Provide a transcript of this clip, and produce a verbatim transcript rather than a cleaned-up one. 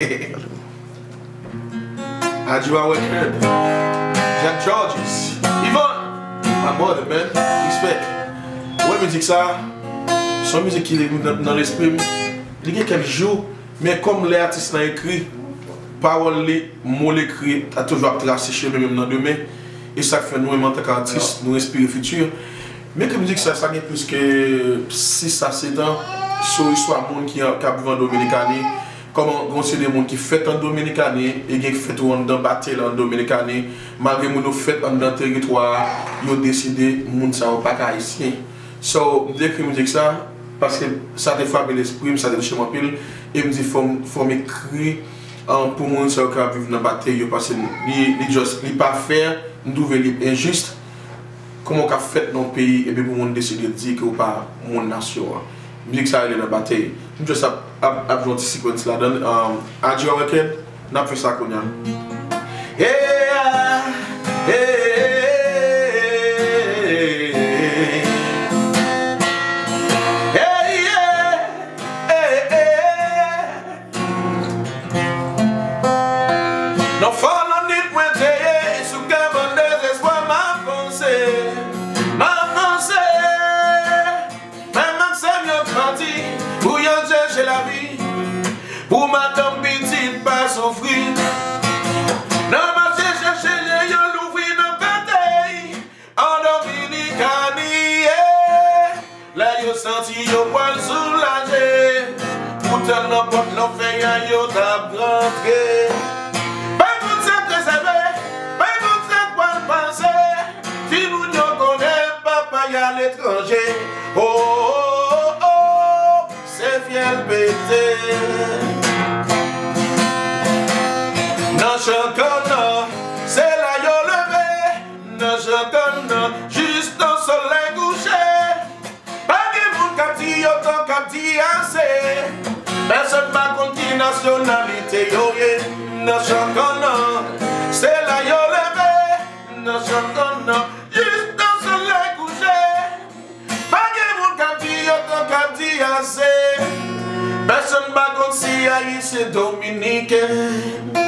Adjua Record, Jack Georges, Yvonne, my mother, man, respect. Wè mizik sa, se yon mizik ki nan, nan lespri m. Li gen kèk jou, men kòm lè atis lan ekri, pawòl li, mo l ekri, a toujou ap trase chemen menm nan demen. E sa k fè nou menm antanke atis, nou enspire fiti. M ekri mizik sa, sa gen plis ke sis a sèt an, sou istwa moun ki, k ap viv an Dominikani. Kòman gon seri de moun ki fèt an Dominikani e gen ki fèt ou anndan batèy an Dominikani, malgre moun yo fèt anndan teritwa a, yo deside moun sa yo pa ka ayisyen. So, m te ekri mizik sa, paske sa te frape lespri m, sa te touche m anpil, e m di fò m, fò m ekri, um, pou moun sa yo k ap viv nan batèy yo, paske li, li just, li pa fè, m twouve li enjis. Kòman w ka fèt nan yon peyi epi pou moun deside di ke w pa moun nasyon an? Mizik sa rele Nan Batèy. M just ap, ap, ap jwe yon ti sequence ladan l. Um, Adjua Record, n ap fè sa kounye a. Hey, ah, hey, hey, hey, hey. Hey, yeah, hey, hey. Nan fò lannwit mwen te ye, sou kabann dezespwa m ap panse, m ap panse. Men m ak sè m yo grandi, pou yo chèche lavi, pou madanm pitit pa soufri. Nan mache chèche, yo louvri nan batèy. An Dominikani, yeah. Lè yo santi yo pral soulaje, poutan nan pòt lanfè a yo t ap rantre. Pa konn sa k rezève, pa konn sa k pral pase. Timoun yo konnen papa y aletranje. Oh, oh, oh, oh, se fyèl pete. Nan chan kann nan, se la yo leve. Nan chan kann nan, jis nan solèy kouche. Pa gen moun k ap di yo tan, k ap di ase. Pèsonn pa konn ki nasyonalite yo ye. Nan chan kann nan, se la yo leve. Nan chan kann nan, jis nan solèy kouche. Pa gen moun k ap di yo tan, k ap di ase. Pèsonn pa konn si ayisyen, dominiken.